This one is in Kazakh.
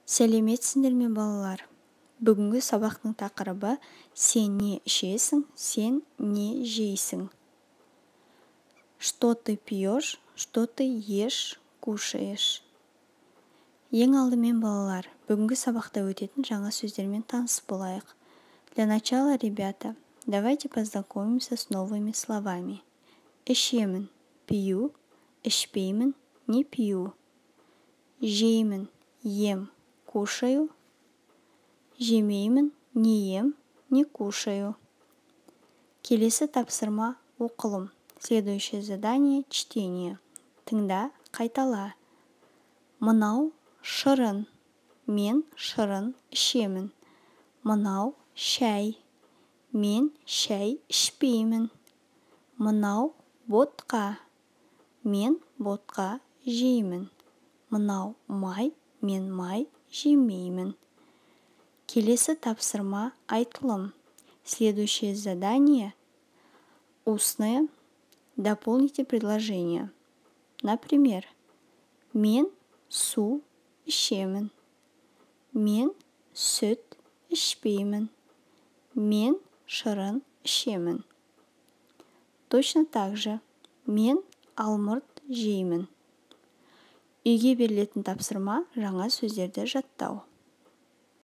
Сәлеметсіңдер ме, балалар! Бүгінгі сабақтың тақырыбы: «Сен не ішесің? Сен не жейсің?» Что ты пьешь? Что ты ешь, кушаешь? Ең алдымен, балалар, бүгінгі сабақта өтетін жаңа сөздермен таныс болайық. Для начала, ребята, давайте познакомимся с новыми словами. Ішемін – пью, ішпеймін – не пью, жеймін – ем, кушаю, жемеймін – не ем, не кушаю. Келесі тапсырма – оқылым. Следующее задание – чтение. Тыңда, қайтала. Мынау шырын. Мен шырын ішемін. Мынау шәй. Мен шәй ішпеймін. Мынау ботқа. Мен ботқа жеймін. Мынау май. Мен май жемеймін. Келесі тапсырма – айтылым. Следующее задание – устное. Дополните предложение. Например: мен су ішемін, мен сүт ішпеймін, мен шырын ішемін. Точно так же: мен алмұрт жеймін. Үйге берілетін тапсырма – жаңа сөздерді жаттау.